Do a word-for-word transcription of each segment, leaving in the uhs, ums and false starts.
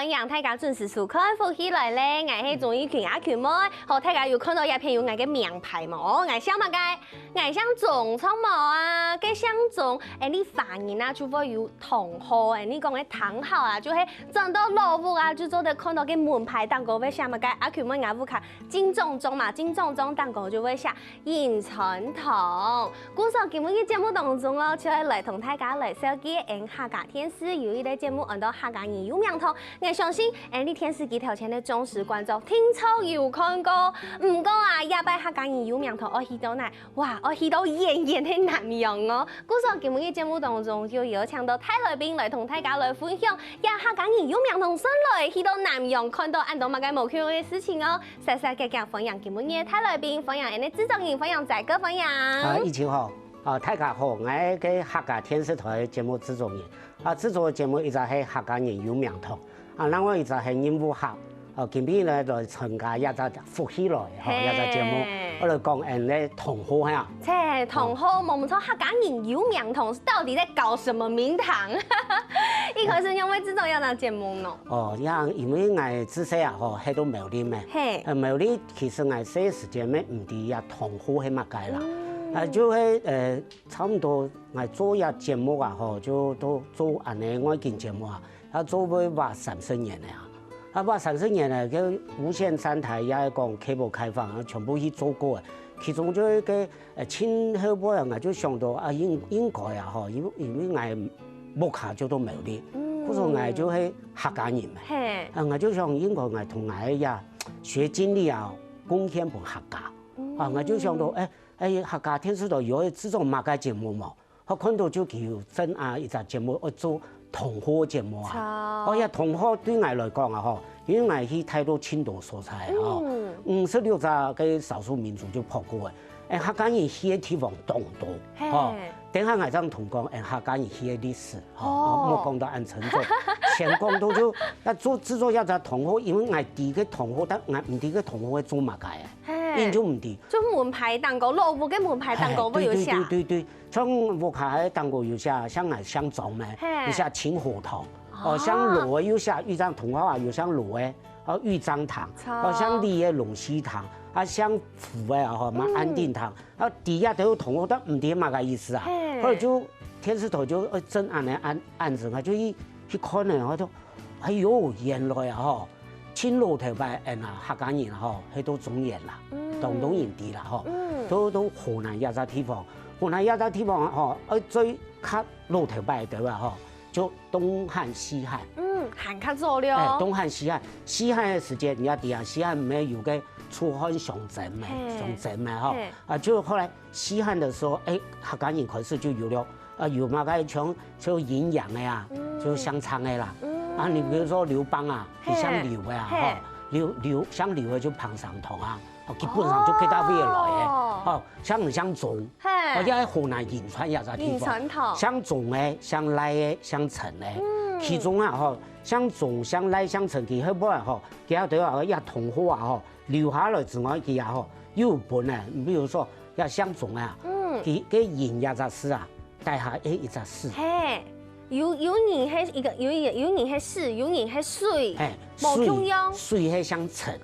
歡迎大家準時收看《福氣來了》，𠊎係鍾意群阿群妹。好，大家有看到這片有𠊎个名牌無？哦，𠊎姓麼个？𠊎姓鍾著無啊？該姓鍾，𠊎俚華人啊就會有堂號，𠊎俚講个堂號啊，就係轉到老屋啊，就做得看到該門牌頂高會寫麼个。阿群妹𠊎屋下 金鐘中嘛，金鐘中頂高就會寫仁川堂。故所今晡日節目當中哦，就愛來同大家來紹介𠊎客家電視有一個節目安到客家人有名堂。𠊎相信𠊎俚電視機頭前个忠實觀眾定著有看過。毋過啊，這擺客家人有名堂愛去到哪？哇，愛去到遠遠个南洋哦。故所今晡日節目當中就邀請到大來賓來同大家來分享，這客家人有名堂順來去到南洋看到恁多麼个無共樣个事情哦。 煞煞遽遽歡迎今晡日个大來賓，歡迎𠊎俚製作人，歡迎仔哥，歡迎。啊，怡晴好，啊，大家好，𠊎係客家電視台个節目製作人。啊，製作个節目一隻係客家人有名堂。啊，另外一隻係任務客。啊，今晡日呢來參加這隻福氣來，吼，這隻節目，嘿。𠊎來講𠊎俚个堂號哈。切，堂號無毋著，客家人有名堂到底在搞什麼名堂？一開始仰會製作這隻節目呢？ 哦，這樣，因為𠊎自細啊吼，歇到苗栗咩。嘿。呃，苗栗其實𠊎細時節乜毋知這堂號係麼个啦。嗯。啊，就係，呃，差毋多𠊎做這節目啊吼，就都做恁呢外景節目啊，也做會話三十年了啊。啊，話三十年了，該無線三台也講cable開放，啊，全部去做過了。其中就係該 呃，盡後尾啊，𠊎就想到啊，應，應該啊，吼，因，因為𠊎屋下就在苗栗，嗯。故所𠊎就係客家人嘛。嘿。啊，𠊎就想應該𠊎同𠊎个學經歷啊，貢獻分客家。嗯。啊，𠊎就想到，欸，欸，客家電視台有愛製作麼个節目無？𠊎看到就佢有正啊一隻節目愛做同學節目啊。著。哦呀，同學對𠊎來講啊，吼， 因為𠊎去大陸盡多所在吼，嗯。五十六隻个少數民族就跑過了。欸，客家人去个地方當多，嘿。吼。等下𠊎正同講，欸，客家人去个歷史，吼，哦。莫講到恁沉重。先講到就，該做製作這隻同學，因為𠊎知个同學，但𠊎毋知个同學會做麼个欸，嘿。𠊎就毋知。就門牌頂高，老屋个門牌頂高會有寫。嘿，對，對，對，對，對。 像屋下个頂高有寫，像𠊎姓張个，嘿。有寫清河堂。哦，哦。姓羅个有寫玉章，同學啊，有姓羅个，哦，玉章堂。著。哦，姓李个龍禧堂，啊，姓胡个啊，吼，嘛，嗯。安定堂。啊，底下都有同學，但毋知麼个意思啊。嘿。後來就電視台就，呃，正恁呢案，案子，𠊎就去，去看呢，𠊎就 哎喲，原來啊吼，盡老頭擺𠊎啊客家人啊吼，係在中原啦，嗯。當多人知啦吼，嗯。在，在河南這隻地方，河南這隻地方啊吼，愛再較老頭擺个啊吼，就東漢、西漢。嗯，還較早了。哎，東漢、西漢，西漢个時節，你也知啊，西漢毋係有个楚漢相爭嘛，嘿。相爭嘛吼，嘿。啊，就後來 西漢个時候，哎，客家人開始就有了，啊，有麼个像，像陰陽个啊，嗯。就姓張个啦。嗯。啊，你比如說劉邦啊，嘿。佢姓劉个啊，嘿。吼，劉，劉，姓劉个就彭城堂啊，哦，基本上就該搭位來个。哦。哦，姓，姓鍾，嘿。哦，也係河南潁川這隻地方。潁川堂。姓鍾个、姓賴个、姓陳个。嗯。其中啊，吼，姓鍾、姓賴、姓陳，佢後尾啊，吼，佢兜啊，也同學啊，吼， 留下來之外，佢也吼，有分呢，比如說，這姓鍾啊，嗯。佢个仁這隻字啊，底下係一隻水。嘿，有，有仁係一個，有，有仁係水，有仁係水，嘿，無共樣。水，水係姓陳。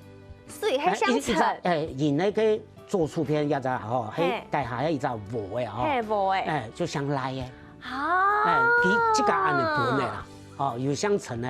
水係姓陳。哎，一，一隻，哎，仁个左手片這隻吼，嘿。係底下係一隻禾个吼。嘿，禾个。哎，就姓賴个。啊。哎，佢自家恁呢分个啦。哦，有姓陳个，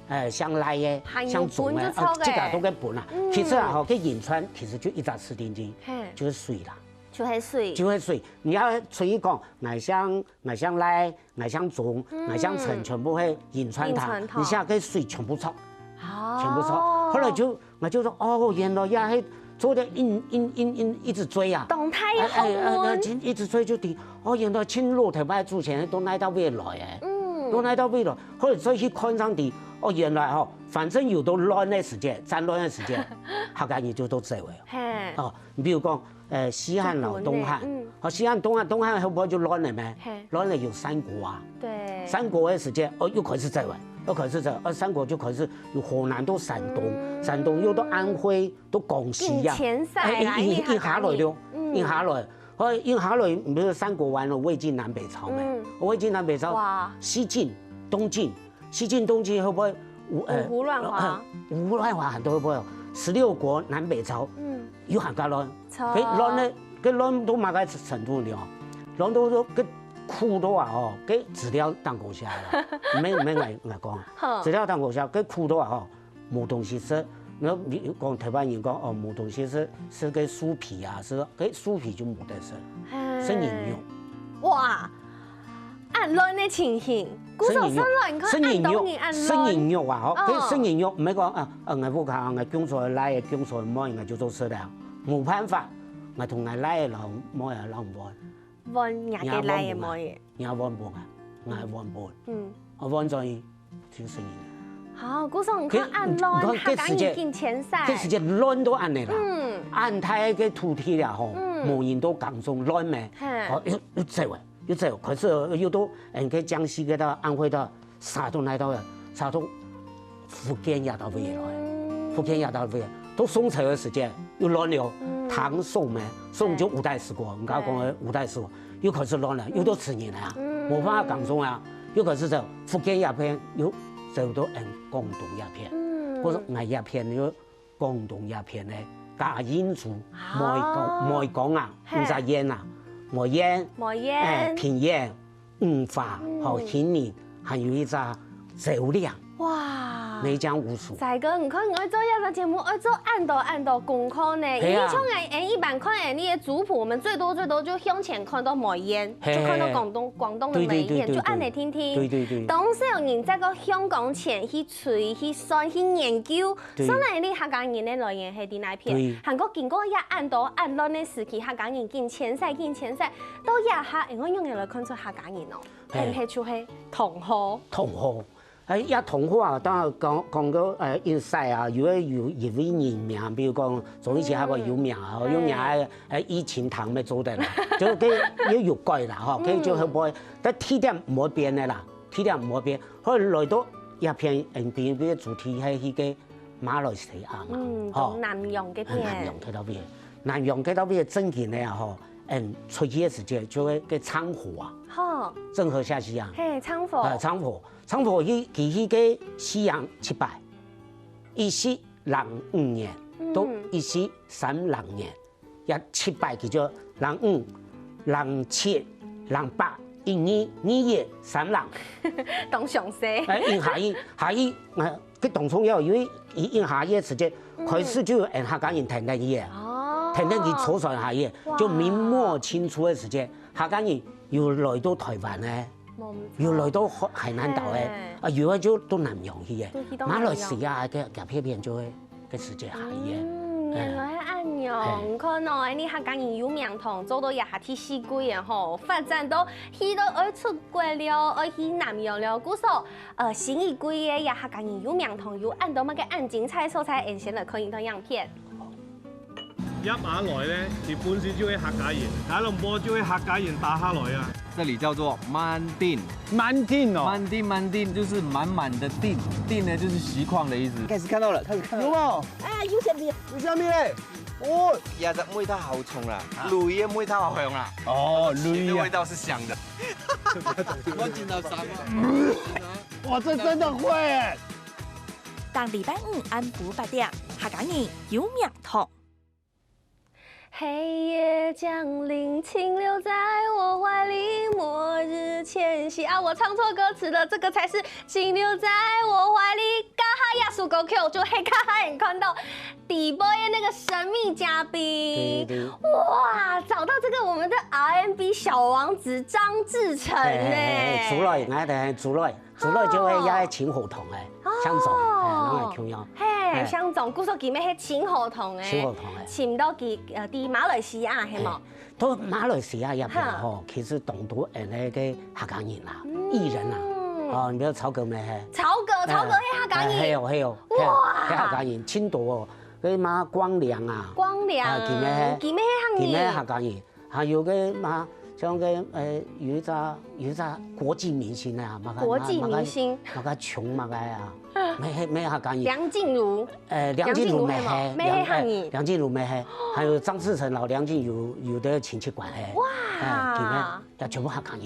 哎，姓賴个，還有姓鍾个，分就著个。啊，這個都該分啊。嗯。其實啊，吼，該潁川其實就一隻字定定，嘿。就係水啦。就係水。就係水。你愛出去講，𠊎姓，𠊎姓賴，𠊎姓鍾，嗯。𠊎姓陳，全部係潁川堂。潁川堂。你寫該水全部著。哦。全部著。後來就，𠊎就說，哦，原來也係做得潁，潁，潁，潁，一直追啊。當大个學問。哎，哎，哎，哎，一，一直追就知，哦，原來盡老頭擺祖先都哪搭位來个。嗯。都哪搭位來。 後來再去看上去，哦，原來吼，反正有到亂个時節，戰亂个時節，客家人就都走个。嘿。哦，你比如講，呃，西漢摎東漢，日本呢，嗯。哦，西漢、東漢，東漢後尾就亂了咩？嘿。亂了有三國啊。對。三國个時節，哦，又開始走了，又開始走，哦，三國就開始由河南到山東，嗯。山東又到安徽，到廣西啊。緊遷徙啦，哎，一，一，一下來了，嗯。一下來。 哦，一下來，毋係三國完了，魏晉南北朝咩？嗯。魏晉南北朝，哇。西晉、東晉，西晉、東晉後尾五，呃，五胡乱华。五胡乱华很多个朋友，十六国南北朝，嗯。有客家亂。著。該亂呢，該亂到麼个程度呢？亂到說該苦到啊吼，該資料當高寫啦，毋免，毋免𠊎，𠊎講，好。資料當高寫，該苦到啊吼，無東西食。那你講台灣人講哦，無東西食，食該樹皮啊，係該樹皮就無得食，嘿。食人肉。哇！ 恁亂个情形，故所算來你看，食人肉，恁多人恁亂。食人肉啊，吼，哦。該食人肉，毋係講啊，啊，𠊎屋下，𠊎供出來个，供出來妹，𠊎就做事了，無辦法，𠊎同𠊎倈仔摎妹仔摎換。換若个倈仔妹仔。若換分啊，𠊎換分。嗯。啊，換轉去，就食人肉。好，故所你看恁亂，該，你看，該時節，客家人緊遷徙。該時節亂到恁呢啦。嗯。恁大个土地啦吼，嗯。無人到耕種亂咩？嘿。哦，又，又走啊。 又走，開始又到，嗯，該江西該搭、安徽搭，徙到哪搭了？徙到福建這搭位來。嗯。福建這搭位，到宋朝个時節又亂了，嗯。唐宋咩，宋就五代十國，對。人家講个五代十國，又開始亂了，嗯。又到吃人啊，嗯。無辦法耕種啊，又開始走福建這片，又走到嗯廣東這片。嗯。故所𠊎這片又 廣東這片个嘉應州，哦。梅江，梅江啊，嘿。五隻縣啊，梅縣，梅縣。哎，平縣、五華，嗯。吼，興寧，還有一隻蕉嶺。哇！梅江五署。載哥，你看你愛做這個節目，愛做恁多恁多功課呢，係啊。因為像𠊎，𠊎一般看𠊎俚个族譜，我們最多最多就向前看到梅縣，係，就看到廣東，係，係。廣東个梅縣，對，對，對，對，就恁呢定定。對，對，對。當時有人在該香港前去 去算、去研究，對。算來你客家人个來源係在哪片？對。還過經過這恁多恁亂个時期，客家人緊遷徙、緊遷徙，到這下，𠊎仰仔來看出客家人哦，嘿。係毋係就係同化？同化。哎，這同化啊，當然講，講到，呃，因為啊，有个有一位人名，比如講，從以前還有名啊，嗯。有名个，呃，疫情堂乜做得啦，就該又有改啦，吼，該就後尾，嗯。但地點毋會變个啦。 地點毋會變，後來來到這片，嗯，比，比如主題係去个馬來西亞嘛，嗯，吼。東南洋該片。南洋該搭位，南洋該搭位正經个啊，吼，嗯，出去个時節就會个倉河啊，吼。鄭和下西洋。嘿，倉河。啊，倉河，倉河去，佢去个西洋七擺，一四零五年，嗯。到一四三零年。 也七擺，佢就零五、零七、零八、一二、二一、三零。當詳細。哎，因下去，下去，呃，該當重要，因為因，因下去个時節，嗯。開始就有𠊎客家人跈等去个，哦。跈等去坐船下去个，哇。就明末清初个時節，客家人有來到台灣个。 無毋著。有來到海，海南島个，嘿。啊，有个就到南洋去个，就去到南洋。馬來西亞个，个片片就會，个時節下去个。嗯，哎。原來係恁樣。嘿。你看哦，你客家人有名堂，做到這下第四季个吼，發展到去到愛出國了，愛去南洋了，故所，呃，新一季个這客家人有名堂，有恁多麼个恁精彩个所在，𠊎俚先來看一段影片。 入下來呢，佢本身就係客家人，吉隆坡就係客家人打下來啊。這裡叫做滿定。滿定哦。滿定，滿定就是滿滿的定，定呢就是實況的意思。開始看到了，開始看到了。有沒有？啊，有啥物？有啥物嘞？哦，這隻味道好重啦，啊。鐳个味道好香啦。哦，鐳啊。錢的味道是香的。我聽到啥物？哇，這真的會耶！ 逐禮拜五暗晡八點，客家人有名堂。黑夜降臨，請留在我懷裡，末日前夕。啊，我唱錯歌詞了，這個才是請留在我懷裡。這下這首歌曲就係這下你看到底背的那個神秘嘉賓。對，對，對。哇，找到這個我們的R and B小王子張智成呢。嘿，嘿，嘿，出來，來，來，出來。 主要就係也係盡好聽个，哦。相撞，哎，攏會共樣。嘿，哎。相撞，故所佢乜係盡好聽个。盡好聽个。尋到佢，呃，在馬來西亞，係無？哎，到馬來西亞這片吼，哈。其實當多恁呢个客家人啦，嗯。藝人啦，哦，你比如曹格乜係。曹格，哎，曹格係客家人。哎，係哦，係哦，哇。係，係客家人，盡多哦，該麼光良啊，光良，啊，佢乜係，佢乜係客人。佢乜係客家人。 還有个嘛，像个，呃，有一隻，有一隻國際明星啊，麼个，國際明星。麼个，麼个窮麼个啊，乜係，乜係客家人。梁靜茹。呃，梁靜茹乜係，梁，梁，呃，梁靜茹乜係，還有張智成摎梁靜茹有兜親戚關係。哇。哎，佢乜也全部客家人。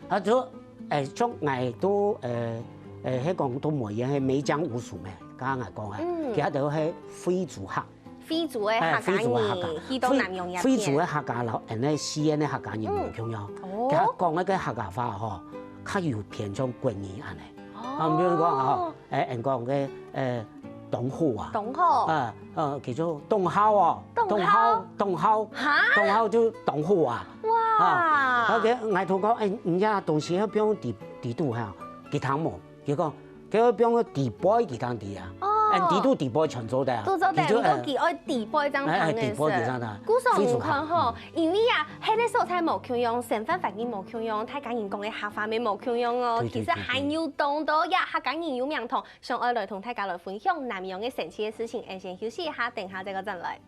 啊，就，哎，像𠊎都，呃，誒，係講到梅縣係梅江五署咩？剛剛𠊎講啊，嗯。佢兜係回族客。回族个客家人，哎，回族个客家。去到南洋這片。回，回族个客家摎恁呢四縣个客家人無共樣。嗯。哦。佢講該个客家話吼，較有偏向國語恁呢。哦。啊，比如講啊，吼，誒，人講个，誒，東河啊。東河。啊，呃，叫做東校哦。東校？東校，東校。哈？東校就東河啊。哇。啊，OK，𠊎同佢講，誒，你這東西愛放在，在肚哈，佢聽無？ 佢講，佢愛放个底背佢當知啊。哦。嗯，底肚底背全做得啊。都做得，佢就，毋過佢愛底背正聽得識。哎，哎，底背佢正聽。故所你看吼，非常好。嗯。因為啊，該个所在無共樣，生活環境無共樣，大家人講个客話也無共樣哦。對，對，其實還有當多呀，對，對。客家人有名堂，想愛來同大家來分享南洋个神奇个事情。𠊎先休息一下，等下再過轉來。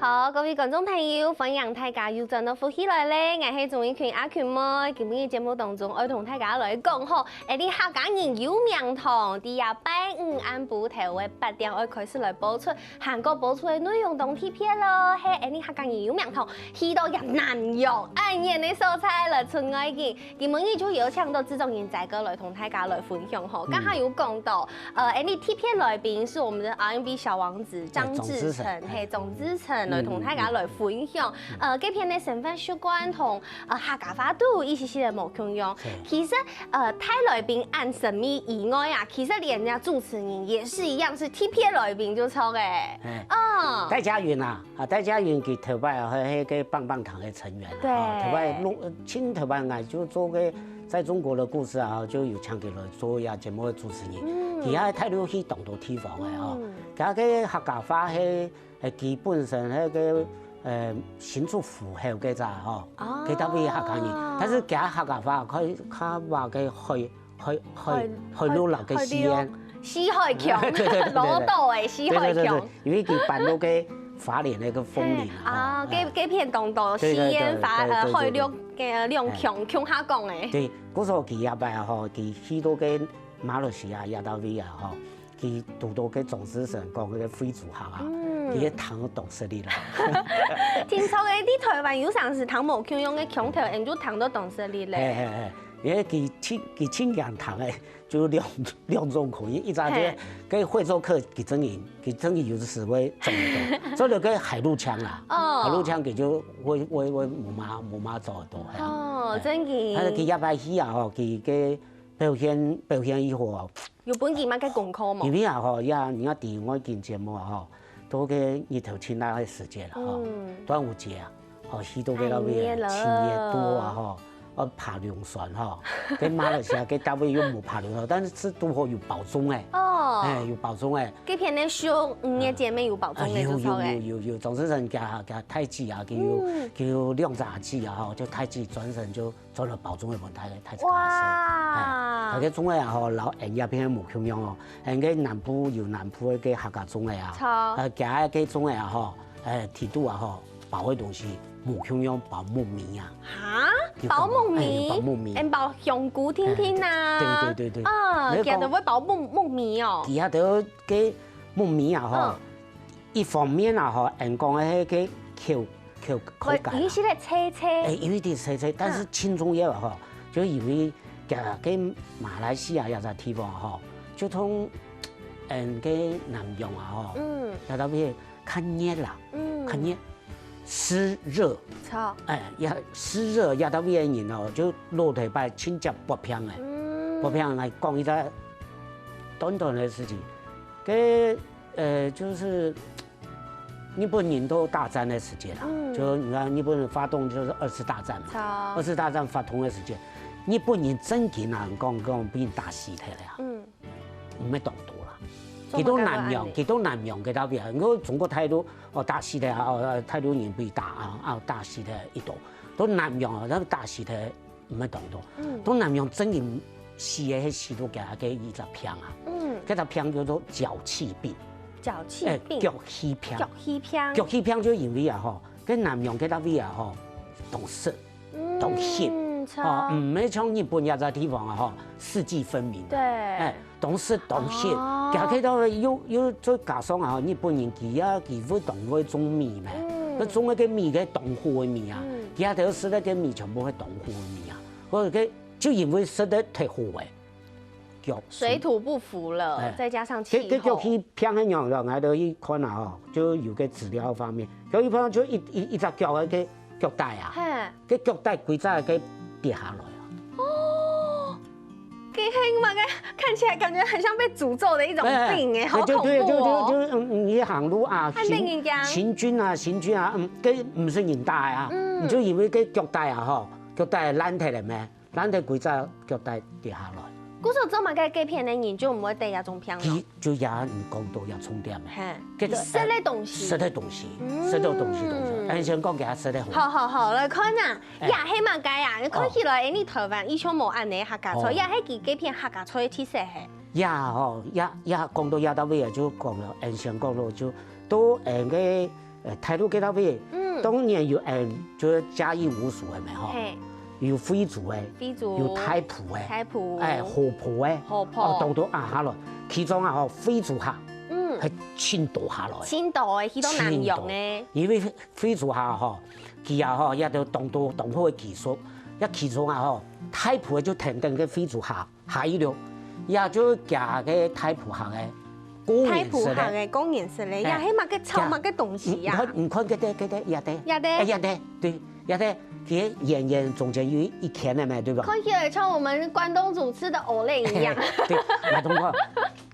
好，各位觀眾朋友，歡迎大家又轉到福氣來了，𠊎係鍾意群阿群妹。今晡日節目當中，愛同大家來講吼，𠊎俚客家人有名堂，在這拜五暗晡頭个八點愛開始來播出，還過播出个內容當特別咯，係𠊎俚客家人有名堂，去到這南洋恁遠个所在來出外景。 今晡日就邀請到製作人仔哥來同大家來分享吼。嗯。剛剛有講到，呃，𠊎俚特別來賓是我們的R&B小王子張志成，哎，張志成。嘿，張志成來同大家來分享，嗯，嗯。呃，該片个生活習慣同，呃，客家話都有一些些个無共樣。是。其實，呃，大來賓恁神秘以外啊，其實連人家主持人也是一樣，是特別來賓就著个。哎。嗯。戴嘉雲啊， 啊，戴嘉雲佢頭擺啊，係，係該棒棒堂个成員啊，對。啊，頭擺錄，呃，盡頭擺𠊎就做个在中國的故事啊，就有請佢來做這節目个主持人。嗯。佢也帶路去當多地方个啊。嗯。佢个客家話係，呃，佢本身該个，呃，新竹府後个咋吼，哦。佢特別客家人，但是佢客家話可以，較話个海 海，海，海陸摎个四縣。海陸，四海腔，對，對，對，對，對。老島个四海腔。對，對，對，對，因為佢搬到該花蓮那個鳳林啊，啊，吼，哎。該，該片當多，對，對，對，四縣花，呃，對，對，對，對。海陸个兩腔，哎。共下講个。對，故所佢這擺啊吼，佢去到該馬來西亞這搭位啊吼，佢堵到該張志成講該个回族客啊，嗯。佢也聽到當食力啦。聽說个，你台灣有常時聽無共樣个腔調，你就聽到當食力咧。嘿，嘿，嘿。 因為佢盡，佢盡驚聽个，就兩，兩種口音，一隻就係，嘿。該惠州客佢真个，佢真个有時會撞到，所以該海陸腔啦，哦。海陸腔佢就會，會，會無麼，無麼做得到，嘿。哦，嘿。真个。但是佢這擺去啊吼，佢个表現，表現以後啊，有分佢麼个功課無？因為啊吼，呀，人家在外景節目啊吼， 到該日頭盡大个時節啦吼，嗯。端午節啊，吼，去到該位啊，很熱了。很熱，堵啊吼，愛扒龍船吼，該馬來西亞該搭位又無扒龍船，但是堵好有包粽誒。哦。哎，有包粽誒。該片个秀，五月節目有包粽个，啊，有，就著誒。有，有，有，有，總是人家，家太極啊，佢有，嗯。佢有兩隻阿姊啊吼，就太極專程就 做了包粽个問題，太自家事。哇！哎，大家粽仔啊吼，摎𠊎這片無共樣哦。𠊎个南部有南部个客家粽仔啊，著。呃，佢个粽仔啊吼，哎，底肚啊吼，包个東西無共樣，包木耳啊。哈？有看過？包木耳？哎，有包木耳。𠊎包香菇定定啊。哎，對，對，對，對。啊，你講佢兜會包木，木耳哦。佢兜个木耳啊吼，嗯。 一方面啊吼，𠊎講个該个口，口，口感啊。會有一些个脆脆。哎，有一點脆脆，但是盡重要啊吼，嗯。就因為該，該馬來西亞這隻地方吼，就同，嗯，該南洋啊吼，嗯。這搭位較熱啦，嗯。較熱，濕熱。著。哎，也濕熱，這搭位个人哦，就老頭擺親像發病誒。嗯。發病來講一隻短短个事情，該 呃，就是日本人都大戰个時節啦，嗯。就你看日本人發動就是二次大戰嘛，著。二次大戰發動个時節，日本人真經啊，講，講分人打死忒了啊，嗯。毋係當多啦。做麼个會恁呢？佢到南洋，佢到南洋个那邊，你看中國大陸，哦，打死忒啊，哦，大陸人被打啊，啊，打死忒一多，到南洋啊，那打死忒 毋係當多。嗯。到南洋真經死个係死到該个一隻病啊。嗯。該隻病叫做腳氣病。腳氣病。哎，腳氣病。腳氣病。腳氣病就因為啊吼，該南洋該搭位啊吼，當濕，嗯，當濕。著。哦，毋係像日本這隻地方啊吼，四季分明啊。對。哎，當食當歇，哦。佢个到又又再加上啊，日本人佢啊佢會當會種米嘛，嗯。該種个米个當好个米啊，嗯。佢个到食个个米全部係當好个米啊，或者个就因為食得忒好个，腳。水土不服了，哎。再加上氣候。該該腳去平个樣樣，𠊎都去看啊吼，就有个資料方面，腳一平就一一一隻腳个个腳帶啊。嘿。 个腳帶規隻个跌下來啊。哦，這係麼个？看起來感覺很像被詛咒的一種病哎，哎，好恐怖哦。對，對，對，就就就嗯，你行路啊，行行軍啊，行軍啊，嗯，該毋係人帶啊，嗯。你就因為該腳帶啊吼，腳帶爛忒了咩？爛忒規隻腳帶跌下來。故所做麼个該片个人就毋會得這種病咯？佢就也毋講到也重點。嘿，該个食个東西。食个東西，嗯。食个東西東西，俺先講給佢食个好。好好好，來看啊。 哎。也係麼个啊？你看起來，哦。哎，你台灣以前無恁呢客家菜，哦。也係佢該片客家菜特色係。也吼，也也講到這到位啊，就講了，俺先講了，就到俺个呃大陸該到位，嗯。當然有俺就是嘉義五署个嘛吼，嘿。有惠州个，惠州。有大埔个，大埔。哎，河北个，河北。哦，當多啊下來，其中啊吼，惠州客，嗯。係盡多下來。盡多个，去到南洋个。盡多，因為惠州客吼， 佢啊吼，也都當多當好个技術，也其中啊吼，大埔个就跈等个惠州客，下一流，也就佢个大埔客个過年食个。大埔客个過年食个，哎，也係麼个炒麼个東西啊？你看，你看，該个，該个，也得，也得。哎，也得，對，也得，佢个圓圓中間有一圈个嘛，對吧？看起來像我們關東煮吃的蚵類一樣。對，那種个，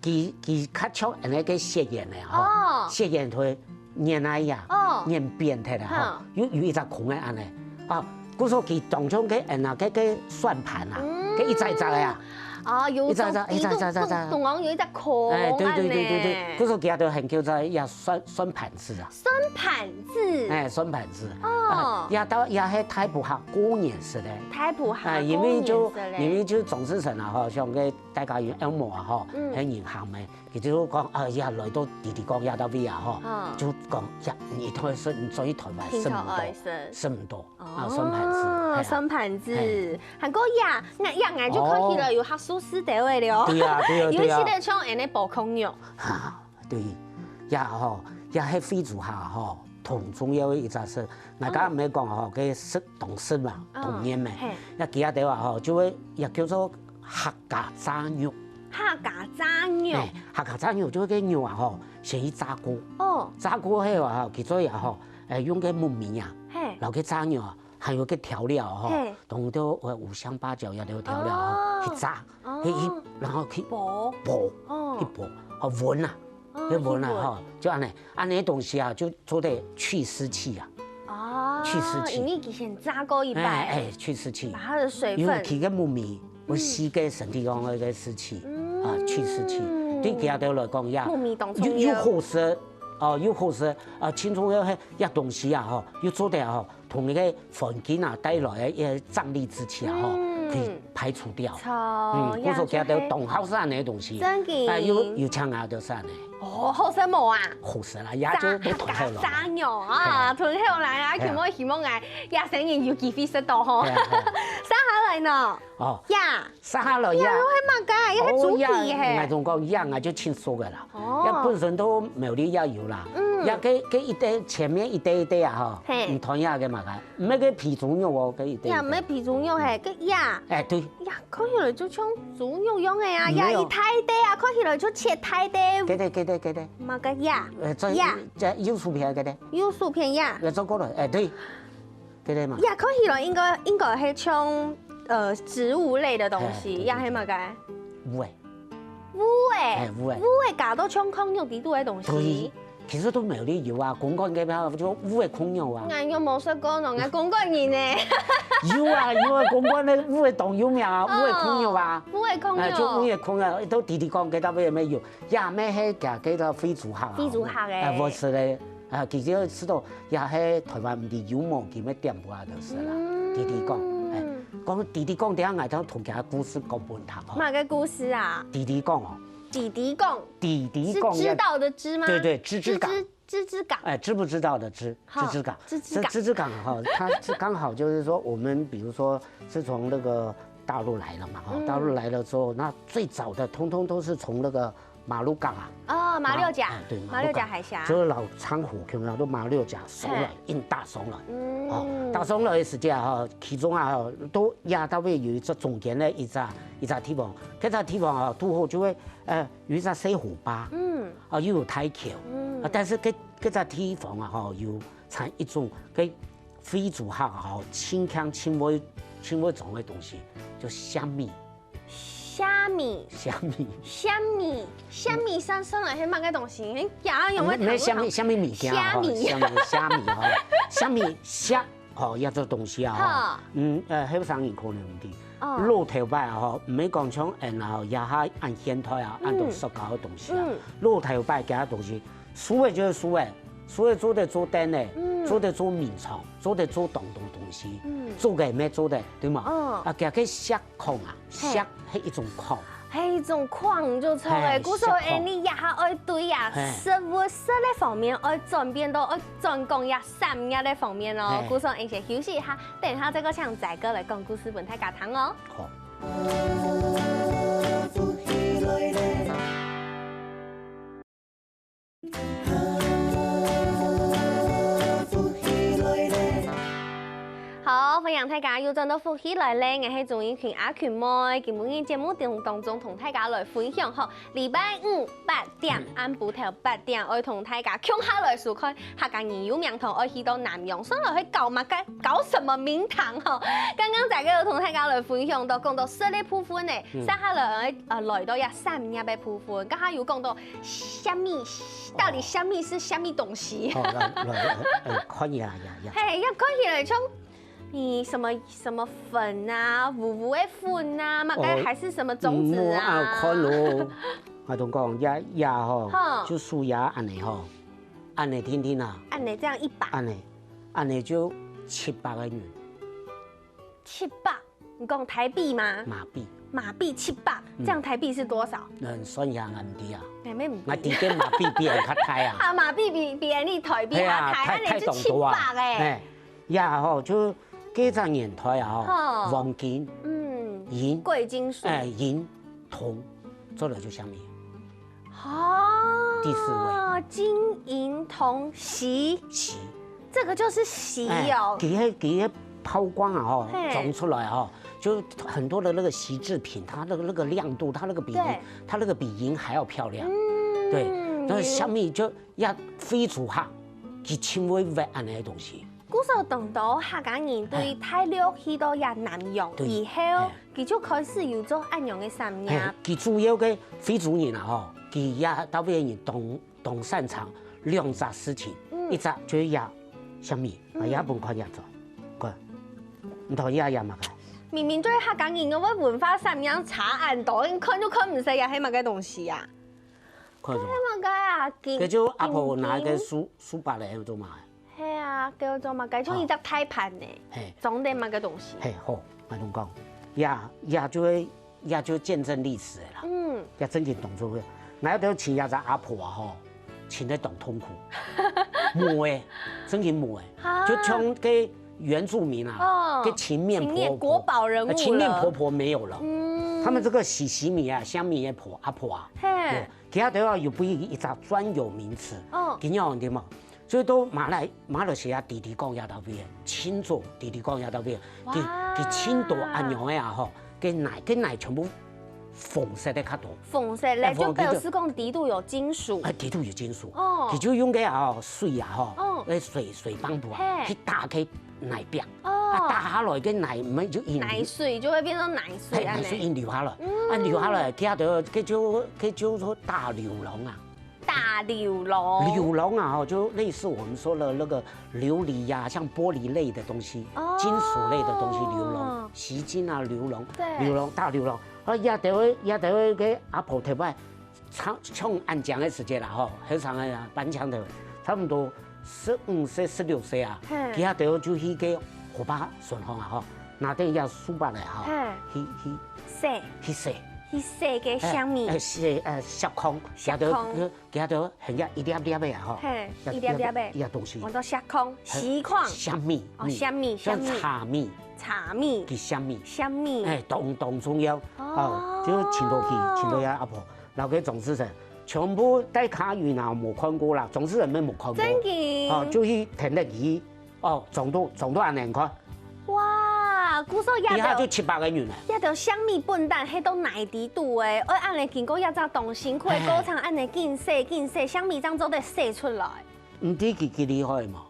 佢佢較像恁呢个雪圓个吼，哦。雪圓佢 圓啊呀，哦。圓扁忒啊，吼，哈。有有一隻空个恁呢，啊，故所佢當中个嗯啊，个个算盤啊，嗯。个一隻一隻个啊，哦，有一隻一隻，一隻一隻一隻，中中中中央有一隻空，哎，對對對對對，恁呢。故所佢都喊叫做呀算算盤子啊，算盤子，哎，算盤子，哦。啊，也到也係大埔客過年食个，大埔客哎，因為就過年食个。因為就總是神啊，吼，像个大家有 Elmo 啊，吼，嗯。還銀行咩，佢就講啊，呀，來到弟弟講呀到位啊，吼，啊。就講呀，你台灣，你轉去台灣，平常食毋多，愛食。食毋多啊，哦，算盤子，係啊。算盤子，係。還過呀，𠊎呀，𠊎就看起來有客家食个了哦。對啊，對啊，對啊。尤其係像恁呢包炕肉。哈，對，呀吼，呀，係惠州客吼，同重要个一隻係，𠊎剛剛毋係講吼，个食當食嘛，哦，當年嘛，嘿。呀，其他地方吼，就會也叫做 客家炸肉。客家炸肉。哎，客家炸肉就係該肉啊吼，先去炸過。哦。炸過後啊吼，佢再啊吼，哎，用該木米啊，嘿。摎該炸肉啊，還有該調料啊吼，嘿。當多呃五香八角也都有調料啊吼，哦。去炸，哦。去去，然後去爆。爆，哦。去爆，好搵啊。 哦，去搵啊，去搵。吼，就恁呢，恁呢个東西啊，就做得去濕氣啊。哦，去濕氣。因為佢先炸過一擺。哎，哎，去濕氣。把它的水分。因為佢个木米會吸該身體講个个濕氣，嗯。啊，去濕氣。對佢兜來講呀，木米當重要。又又好食，哦，又好食，啊，盡重要係，這東西啊，吼，又做得吼， 同你个環境啊帶來个一个瘴癘之氣啊，吼，嗯。可以排除掉。著，嗯，故所佢兜當好食恁呢个東西，真个。哎，有有請啊，就係恁呢。哦，好食無啊？好食啦，也就炸，不同口了。炸肉啊，嘿。同口來啊，嘿啊。希望希望啊，野生人有機會食到吼。嘿啊，嘿啊。續下來呢？哦。呀。 續下來呀。呀，又係麼个？又係豬皮嘿。哦，呀，𠊎同你講，呀，𠊎就盡熟个啦。哦。呀，本身都苗栗也有啦。嗯。呀，該該一垤，前面一垤一垤啊，吼，嘿。毋同樣个嘛个，毋係該肥豬肉哦，該一垤一垤。呀，毋係肥豬肉嘿，該呀。哎，對。呀，看起來就像豬肉樣个啊，呀，沒有。一大垤啊，看起來就切大垤。該垤，該垤，該垤。麼个呀？呃，這呀。這右手片該垤。右手片呀。呃，走過來，哎，對。 對對嘛。呀，看起來應該應該係像呃植物類的東西，哎，對對呀，係麼个？烏誒。烏誒，哎，烏誒。烏誒，搞到像炕肉底肚个東西。對，其實都苗栗有啊，公館該片就烏誒炕肉啊。𠊎又無食過呢，𠊎公館人呢。有啊有啊，公館个烏誒當有名啊，烏誒炕肉啊。哦，烏誒炕肉。哎，就烏誒炕肉，都弟弟講，該搭位也有，也乜係該該个非洲客啊。非洲客誒。哎，毋係咧。 啊，其實知道也係台灣毋知有無佢个店鋪啊，就是啦。嗯。弟弟講，哎，講弟弟講，等下𠊎就同佢个故事講分你聽吼。麼个故事啊？弟弟講哦。弟弟講。弟弟講也，是知道的知嗎？對對，知知講。知知知知講。哎，知不知道的知，哈，知知講。知知講。知知講哈，它是剛好就是說，我們比如說是從那個大陸來了嘛，哈，嗯。大陸來了之後，那最早的通通都是從那個馬六甲啊，哦，馬六甲，馬，哎，對，馬六甲。馬六甲海峽。就是老倉湖，看到都馬六甲收來，嘿。用大收來。嗯。哦，大收來的時間哈，其中啊，都壓到位有一隻中間的一隻，一隻地方，這隻地方啊，堵好就會，呃，有一隻小河壩，嗯。啊，又有大橋，嗯。啊，但是這，這隻地方啊，哈，有產一種，這 非洲客吼，盡強盡會，盡會種个東西，叫蝦米。蝦米。蝦米。蝦米，蝦米算，算來係麼个東西？嘿，呀，有無聽過？嗯，無，蝦米，蝦米物件吼，蝦米。蝦米，蝦米吼，蝦米蝦吼，這種東西啊吼，好。嗯，呃，後生人可能毋知。哦。老頭擺啊吼，毋係講像𠊎啊吼，這下恁現代啊，恁多塑膠个東西啊。嗯。老頭擺其他東西， 樹仔就係樹仔，樹仔做得做凳仔，嗯。做得做眠床，做得做當多東西，嗯。做个乜做得，對無？嗯。啊，佢个錫礦啊，嘿。錫係一種礦。係一種礦就著了。嘿，故所，錫礦。哎，你這下愛對啊，嘿。食物食个方面愛轉變到，愛轉講這產業个方面咯。嘿。故所，𠊎先休息一下，等一下再過請仔哥來講故事分大家聽哦。好。 好，歡迎大家又轉到福氣來了，𠊎係鍾英群阿群妹。今晡日節目當，當中同大家來分享吼，禮拜五八點，嗯。暗晡頭八點，愛同大家共下來收看客家人有名堂，愛去到南洋，上來去搞麼个，搞什麼名堂吼。剛剛仔哥有同大家來分享到，講到食个部分呢，嗯。接下來，呃，來到這產業个部分，剛剛有講到 蝦米，到底蝦米係蝦米東西？哦，來，來，來，哎，看一下呀，呀。嘿，要看起來像，嗯，什麼，什麼粉啊，烏烏个粉啊，嘛，哦，該還是什麼種子啊？嗯，啊，看咯。啊，同講，呀，呀吼，哼。就樹呀，恁呢吼，恁呢定定啊。恁呢這樣一把。恁呢，恁呢就七百个銀。 七百，你講台幣嗎？馬幣。馬幣七百，嗯。這樣台幣是多少？嗯，算一下，𠊎毋知啊。哎，毋知。𠊎知个馬幣比人較大啊。啊，馬幣比，比你台幣較大，嘿啊，大，恁呢就七百哎。大當多啊。嘿，呀吼，就該隻年代啊吼，吼。黃金，嗯，銀，貴金屬。哎，銀，銅，做了就蝦米。 哦，第四位。金銀銅錫。錫。這個就是錫哦。哎，佢个，佢个拋光啊，吼，嘿。種出來啊，吼，就很多的那個錫製品，它的那個亮度，它那個比銀，對。它那個比銀還要漂亮。嗯，對，但是蝦米就也非洲客，佢盡會挖恁呢个東西。 故所當多客家人對大陸去到這南洋以後，嘿。佢就開始有做恁樣个產業。嘿，佢主要个非洲人啊，吼，佢也特別人當，當擅長兩隻事情，嗯。一隻就係這蝦米，嗯。啊，這分看這做，看，你看這，這麼个？明明就係客家人个文化產業差恁多，你看就看毋識這係麼个東西啊？看什麼？這係麼个啊？金，這就阿婆拿个金，金。手，手把來做麼个？ 係啊，叫做麼个？像一隻大盤呢，嘿。裝點麼个東西？嘿，好，𠊎同你講，這，這就係，這就見證歷史个啦。嗯。這正經動作个，𠊎兜尋這隻阿婆啊吼，尋得當痛苦，無誒，正經無誒，啊。就像該原住民啊，哦，該青面婆婆，青面國寶人物了。呃，青面婆婆沒有了。嗯。他們這個洗洗米啊、香米的婆，阿婆啊，嘿。有，其他都要有不一，一隻專有名詞。哦。今日你嘛， 所以到馬來，馬來西亞直直講這兜位，清楚直直講這兜位，佢，哇。佢清楚恁樣个啊吼，該泥，該泥全部紅色个較多。紅色个，哎，紅，就表示講底肚有金屬。哎，底肚有金屬。哦。佢就用該啊水啊吼，哦。該水，水幫浦啊，嘿。去打該泥壁。哦。啊，打下來該泥毋係就印，泥水就會變成泥水，嘿，泥水印流下來。嗯。啊，流下來，其他就，該就，該就做大流礱啊。 大流礱。流礱啊，吼，就類似我們說的那個琉璃呀，像玻璃類的東西，哦。金屬類的東西，流礱，錫金啊，流礱，對。流礱，大流礱。啊，這兜个，這兜个阿婆頭擺，像，像恁樣个時節啦，吼，後生个啊，半腔頭，差不多十五歲、十六歲啊，嘿。佢兜就去該河壩脣項啊，吼，拿等這手把來，吼，嘿。去，去，洗。去洗。去洗該蝦米。哎，哎，洗，哎，錫礦，洗到，洗到。 佢兜很像一粒粒个啊，吼，嘿，像一粒粒个。一粒東西。叫做錫礦，嘿，錫礦。蝦米，哦，嗯，蝦米，像蝦米。茶米，茶米、佢蝦米，蝦米。哎，當當重要。哦，就尋到佢，尋到佢阿婆，然後該莊士誠，全部在客人啊無看過啦，莊士誠乜無看過。真个。哦，就去跈等佢，哦，莊到莊到恁樣看。哇，故所這兜，一下就七八個人了。這兜蝦米本旦係到哪裡肚誒？愛恁樣經過這隻當辛苦个過程，恁樣緊洗緊洗，蝦米正做得洗出來。毋知佢幾厲害嘛？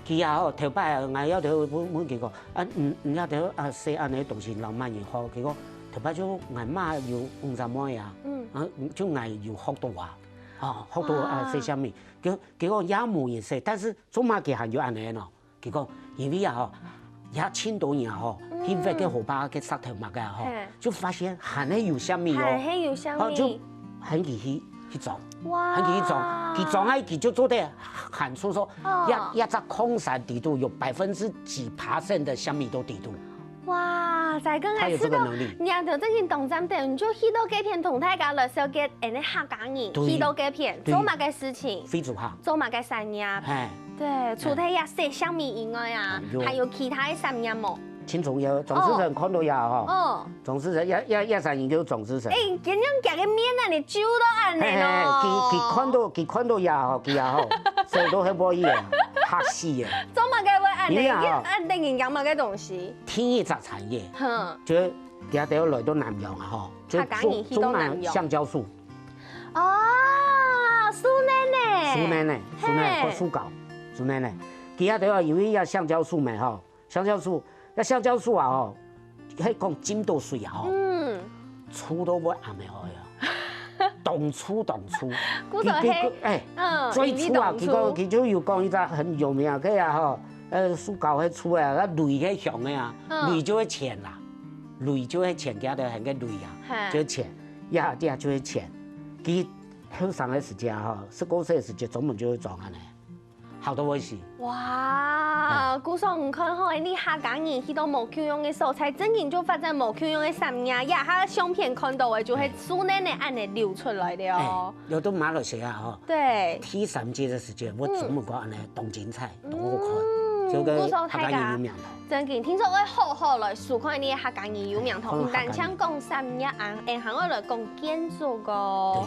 佢啊吼，頭擺啊，𠊎要頭問問佢講，啊，你你要頭啊洗恁樣東西摎麼人學？佢講頭擺就𠊎媽有五十妹啊，嗯，啊，就𠊎有學到啊，啊，學到啊洗蝦米，佢佢講也無人洗，但是做麼个還有恁樣呢？佢講因為啊吼，也盡多人啊吼，去挖个河壩个石頭麼个啊吼，就發現還係有蝦米哦，還係有蝦米，啊，就喊佢去去裝。 哇，喊佢去裝，佢裝下佢就做得喊出說，哦，這這隻礦山底肚有百分之幾趴的蝦米都底肚。哇，再講啊，佢有這個能力，知道，你就正經當讚个，你就去到該片同大家來紹介，恁樣客家人去到該片做麼个事情？非洲哈，做麼个產業？哎，對，除了這洗蝦米以外啊，還有其他个產業無？ 盡重要，莊士誠看到也吼，哦，莊士誠也也也生意叫莊士誠。哎，恁樣佢个面啊，你揪到恁樣哦。佢佢看到佢看到也吼，佢也吼，所以都很無意思，嚇死个。做麼个會恁樣？恁樣人講麼个東西？第一隻產業，哼，就佢兜來到南洋啊吼，就種種啊橡膠樹。哦，樹奶奶，樹奶奶，樹奶奶，樹膏，樹奶奶，佢兜啊，因為這橡膠樹咩吼。 橡膠樹，該橡膠樹啊吼，係講浸到水啊吼，嗯，粗到會暗个哦呀，當粗當粗。佢佢佢，哎，嗯，最粗啊，佢講佢就有講一隻很有名个啊吼，呃，樹膏係粗个啊，雷係響个啊，雷就係錢啦，雷就係錢，佢兜喊个雷啊，就係錢，呀呀就係錢。佢後生个時節吼，十過歲个時節，專門就會裝恁樣。 好到會死。哇，故所你看吼，你客家人去到無共樣个所在，正經就發展無共樣个產業。這下相片看到个就係樹奶奶恁樣流出來个哦。有到馬來西亞吼，對，第三屆个時節，𠊎專門講恁樣當精彩，當好看，就該客家人有名堂。正經，聽說愛好好來收看你客家人有名堂，毋單淨講產業啊，還愛來講建築哦。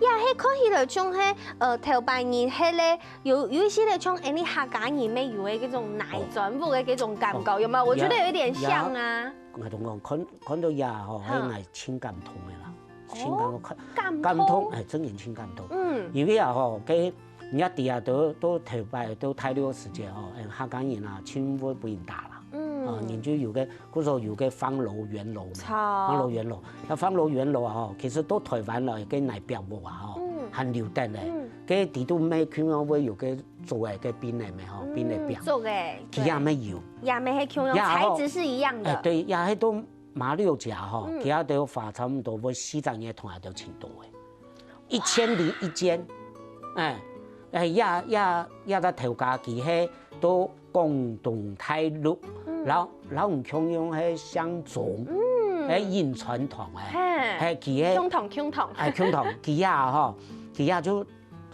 也係看起來像係呃頭擺人係咧。 有有一些个像恁樣客家人乜有个該種泥磚屋个該種感覺，有沒有？我覺得有一點像啊。𠊎同你講，看看到這吼，還有𠊎盡感動个啦，盡感動，感感動，哎，真个盡感動。嗯，因為啊吼，該人家底下都都頭擺都大陸个時節吼，哎，客家人啊，盡會分人打啦。嗯，啊，人就有个，故所有个方樓圓樓嘛，方樓圓樓，該方樓圓樓啊吼，其實到台灣來个泥壁屋啊吼，還留等咧。 該底肚乜共樣會有个竹仔个檳仔咩吼，檳仔壁，竹仔，佢也乜有，也乜係共樣，材質是一樣的。哎，對，也係到馬六甲吼，佢也都花差不多會四十年同下都盡多个，一千零一間，哎，哎，也也也在頭家佢係到廣東大陸，然後然後共樣係姓鍾，哎，印傳統哎，哎，佢係共同共同，哎，共同，佢也吼，佢也就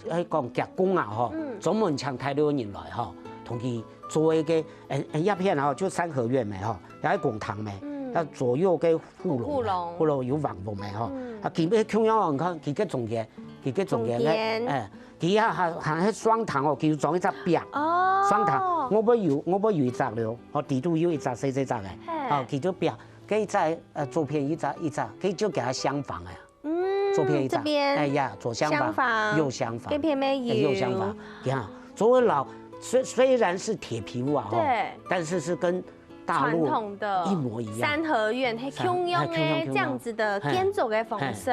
係講夾工啊吼，專門請大陸人來吼，同佢做一個，呃，呃，一片吼，就三合院咩吼，也係公堂咩，啊左右个護龍，護龍，護龍有橫木咩吼，啊佢个共樣哦，你看佢个中間，佢个中間个，中間，哎，佢啊還還係雙堂哦，佢有裝一隻壁，哦，雙堂，我會有我會有一隻了，哦，底肚有一隻細細隻个，嘿，哦，佢就壁，該一隻呃左片一隻一隻，佢就給佢廂房哎。 嗯，左片一隻，這邊哎呀，左廂房，廂房，右廂房，這片乜有，哎，右廂房，呀，周圍老雖雖然是鐵皮屋啊，吼，對，但是是跟大陸傳統的一模一樣，三合院，係共樣个，哎，共樣共樣，這樣子的建築个方式，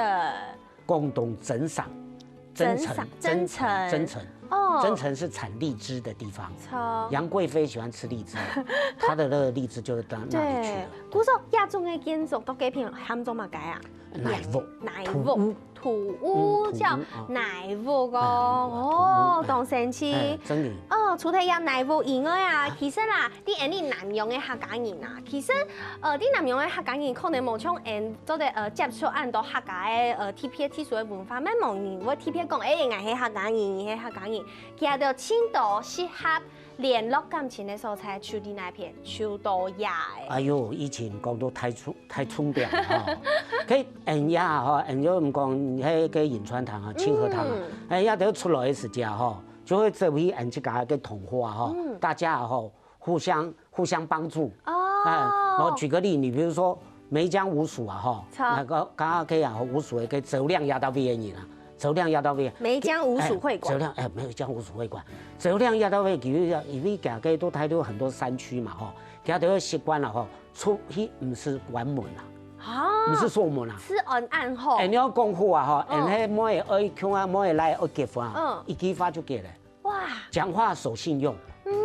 廣東增城，增城，增城，增城，哦，增城是產荔枝的地方，楊貴妃喜歡吃荔枝，她的那個荔枝就是到那裡去的。對，故所這種个建築到這片喊做麼个啊？ 泥屋，泥屋，土屋，土屋，嗯，土屋，叫泥屋哦，哦，當神奇。真个。哦，除了這泥屋以外啊，其實啦，在𠊎俚南洋个客家人啊，其實，呃，在南洋个客家人可能無像𠊎俚做得呃接觸恁多客家个呃特別特殊个文化，乜無人會特別講，哎，𠊎係客家人，你係客家人，其實就盡多適合聯絡感情个所在就在哪片，就到這个。哎喲，以前講到太重太重點了哈。佢恁樣哈，恁樣毋講，迄个仁川堂啊，清河堂啊，哎，也都出來个時節哈，就會走去恁自家个桐花哈，大家哈互相互相幫助。哦，哎，我舉個例，你比如說梅江五署啊哈，那個剛剛可以啊，五署个周亮壓到位个人啊，周亮壓到位，梅江五署會館，周亮哎，梅江五署會館，周亮壓到位，其實因為佢个都台都有很多山區嘛哈，佢都有習慣了哈，出去毋使關門啊，啊，毋使鎖門啊。治安恁好。哎，你要講好啊哈，哎，迄妹愛窮啊，妹來愛結婚啊，一句話就結了。哇，講話守信用。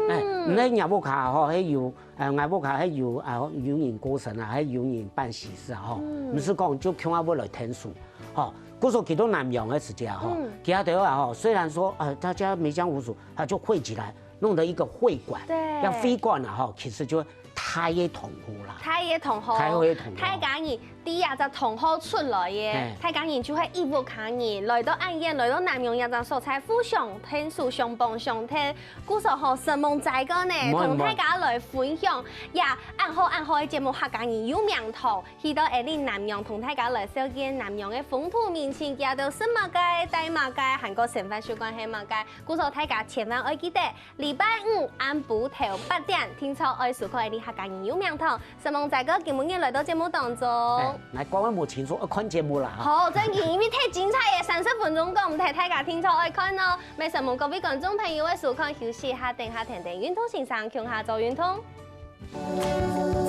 哎，你个若屋下吼，迄有，呃，若屋下迄有啊，有人過身啊，還有人辦喜事啊，吼，毋使講就共下會來添數，吼。故所去到南洋个時節啊，吼，其他地方啊，吼，雖然說啊，大家梅江五署，啊，就匯集來，弄得一個會館，對，要會館啊，吼，其實就大个同好啦，大个同好，大个同好，大家人 第一隻同好出來个，大家人就係一屋下人，來到恁遠，來到南洋這隻所在，互相添手，相幫相𢯭。故所吼，承蒙仔哥呢，同大家來分享，呀，恁好恁好个節目，客家人有名堂，去到𠊎俚南洋，同大家來紹介南洋个風土民情，佢兜食麼个，戴麼个，還過生活習慣係麼个。故所大家千萬愛記得， 禮拜五暗晡頭八點，定著愛收看𠊎俚客家人有名堂。承蒙仔哥今晡日來到節目當中。哎，來，各位無清楚，愛看節目啦，哈。好，正經，因為太精彩了，三十分鐘講毋忒，大家定著愛看哦。也承蒙各位觀眾朋友个收看，休息一下，等下𢯭等運動先生共下做運動。